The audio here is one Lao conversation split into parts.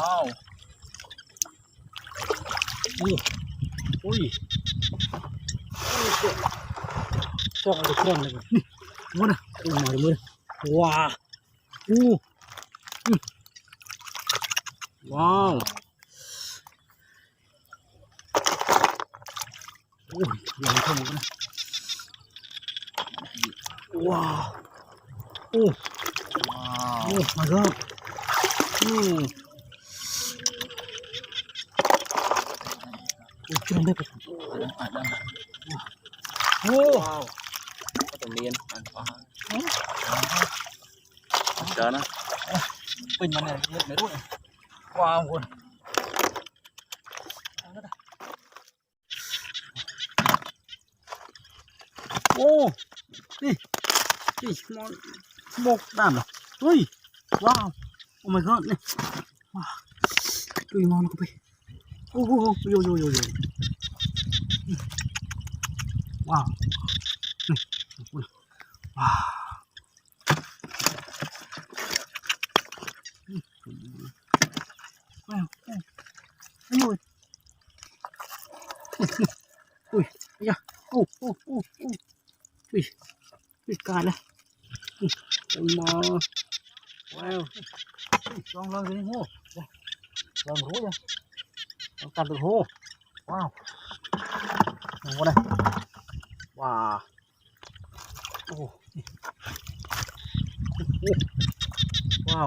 ວ້າວ ໂອ້ ໂອ້ຍ ໂອ້ຍ ສອງອັນເດ ນີ້ ໂອ້ນະ ໂອ້ ມາເລີຍ ວ້າ ໂອ້ ອື ວ້າວ ໂອ້ຍ ລອງເບິ່ງນະ ວ້າວ ໂອ້ ວ້າວ ໂອ້ ມາແລ້ວ ໂອ້ ໂອ້ຍ ເປັນໄດ້ ໂອ້ ວ້າວ ກໍຕ້ອງລຽນ ເດີນນະ ເປັນມັນແນ່ ເຮັດໄດ້ດ້ວຍ ວ້າວ ຄົນ ໂອ້ ນີ້ ນີ້ ສະໂມກດຳ ເຮີ້ຍ ວ້າວ Oh my god ນີ້ ວ້າວ ຕຸ້ຍມອນເຂົ້າໄປ ໂອ້ໂຫ ໂຢໂຢໂຢໂຢ ວ້າວ ນີ້ ວ້າວ ວ້າວ ໂອ້ຍ ອຸ້ຍ ຢາ ໂອ້ ໂອ້ ໂອ້ ໂອ້ ອຸ້ຍ ອຸ້ຍ ກາຍແລ້ວ ອຸ້ຍ ໂອ້ຍ ມາ ວ້າວ ລອງ ລອງດູ ໂອ້ ລອງດູ ລອງຕັດດູ ໂອ້ ວ້າວ ໂອ້ ບໍ່ໄດ້ ວ້າວ ໂອ້ ໂອ້ ວ້າວ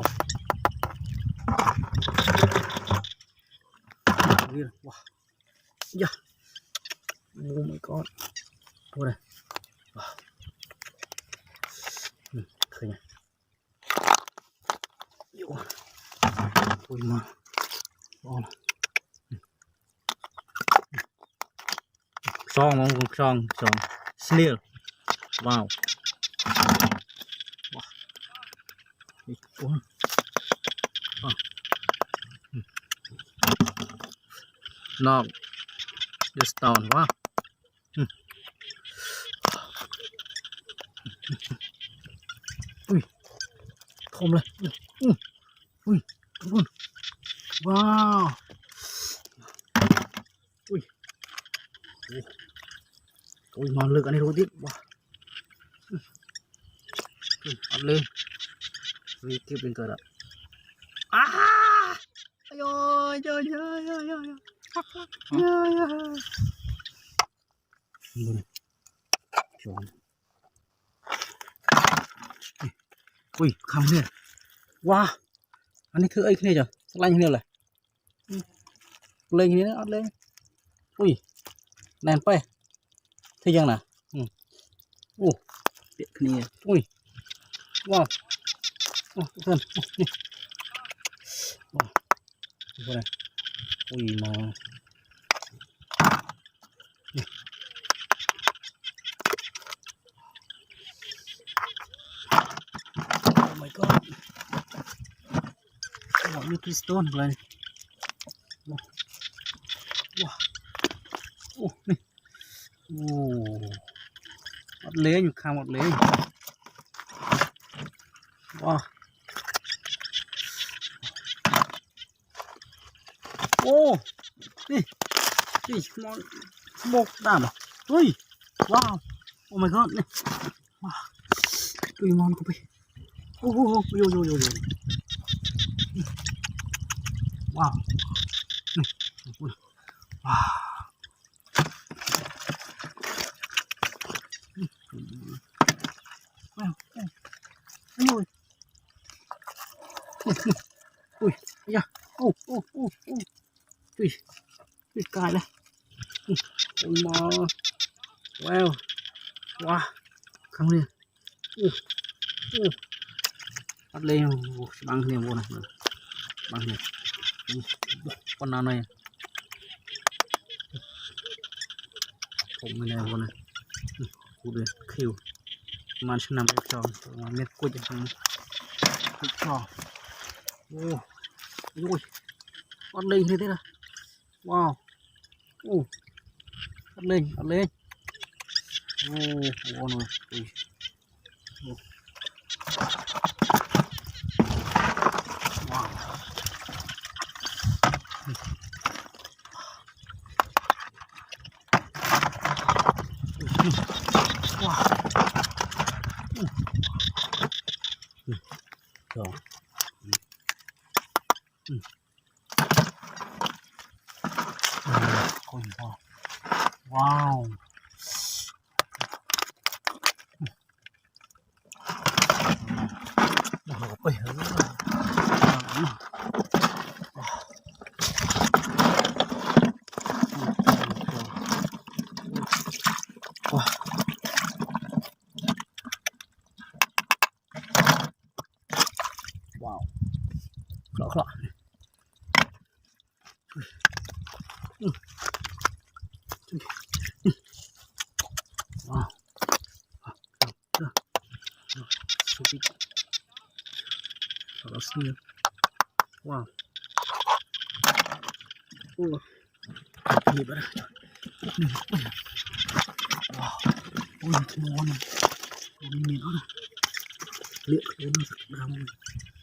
ນີ້ ວ້າວ ຢາ Oh my god ໂອ້ຍ ວ້າວ ອືມ ຄືຫຍັງ ໂອ້ຍ ໂອ້ຍ ມາ ໂອ້ຍ ສອງ ສອງ ສອງ Snail ວ້າວ ວ້າວ ອີກ ໂອ້ຍ ວ້າວ ນອກ Redstone ວ້າວ ອືມ ອຸ້ຍ ຄມເລີຍ ອຸ້ຍ ອຸ້ຍ ທຸກຄົນ ວ້າວ ອຸ້ຍ ໂອ້ຍ ມາເລິກອັນນີ້ ຮູ້ຕິ ວ້າວ ອັດເລີຍ ມີຄລິບເປັນເກີດລະ ອ້າ ໂອ້ຍ ໂອ້ຍ ໂອ້ຍ ໂອ້ຍ ໂອ້ຍ ໂອ້ຍ ເບິ່ງ ໂອ້ຍ ຄັງແທ້ ວ້າ ອັນນີ້ຄືເອີຍ ຄືນີ້ຈ້ະ ສະໄລຄືນີ້ແຫຼະ ອືມ ເລັ່ງຄືນີ້ ອັດເລີຍ ອຸ້ຍ ແໜ້ນໄປ ຄືຫຍັງນະ ອືມ ໂອ້ ເປະຄືນີ້ ອຸ້ຍ ວ້າວ ໂອ້ ທຸກຄົນ ນີ້ ວ້າວ ທຸກຄົນ ອຸ້ຍ ມາ Oh my god ໂອ້ ມີຄຣິສຕັນເລີຍ ວ້າວ ໂອ້ ນີ້ ໂອ້ ອັດເລີຍ ຢູ່ຂ້າງອັດເລີຍ ວ້າວ ໂອ້ ນີ້ ນີ້ ສະໂມກດຳ ເຮີ້ຍ ວ້າວ Oh my god ນີ້ ວ້າວ ຕຸ້ຍມອນເຂົ້າໄປ ໂອ້ໂຫ ໂຢໂຢໂຢໂຢ ວ້າວ ນີ້ ວ້າວ ວ້າວ ໂອ້ຍ ອຸ້ຍ ຢາ ໂອ້ ໂອ້ ໂອ້ ໂອ້ ອຸ້ຍ ອຸ້ຍ ກາຍລະ ອຸ້ຍ ມາ ວ້າວ ວ້າ ຄັງນີ້ ໂອ້ ໂອ້ ອັດເລີຍ ໂອ້ ບັງນີ້ບໍ່ນະ ບັງນີ້ ໂອ້ ປານນັ້ນເລີຍ ຜົມແມ່ນບໍ່ນະ ອູເດ ຄິວ ປະມານສະໜາມເລັກຊອງ ປະມານເມັດກຸດ ເລັກຊອງ ໂອ້ ໂອ້ຍ ອັດເລີຍເດລະ ວ້າວ ໂອ້ ອັດເລີຍ ອັດເລີຍ ໂອ້ ໂອ້ ໂອ້ຍ ໂອ້ ວ້າວ ສອງ ອືມ ອືມ ໂອ້ຍ ວ້າວ ວ້າວ ໂອ້ຍ ວ້າວ ວ້າວ ເຄາະ ເຄາະ ວ້າວ ສຸດ ໂອ້ ນີ້ບໍ່ໄດ້ ນີ້ ວ້າວ ໂອ້ຍ ໂທນ ນີ້ມີເນາະ ເລະໂທນສັກດຳ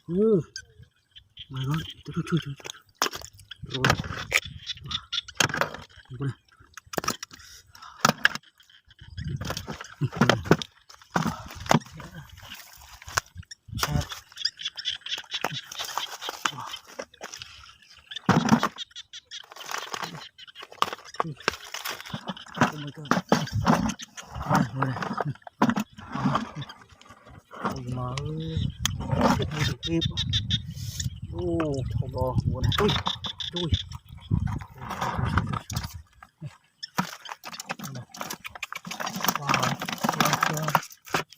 ໂອ້ ມາເນາະ ໂອ້ຍ ໂອ້ຍ ໂອ້ຍ ໂອ້ຍ ບໍ່ໄດ້ ແຊບ ໂອ້ my god ໂອ້ຍ ມາເອີຍ ໂອ້ ໂອ້ ໂອ້ ໂອ້ ໂອ້ຍ ໂອ້ຍ ວ້າວ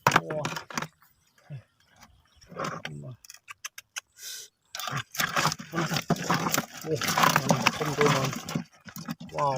ໂອ້ ໂອ້ ຄົນໂຕມາ ວ້າວ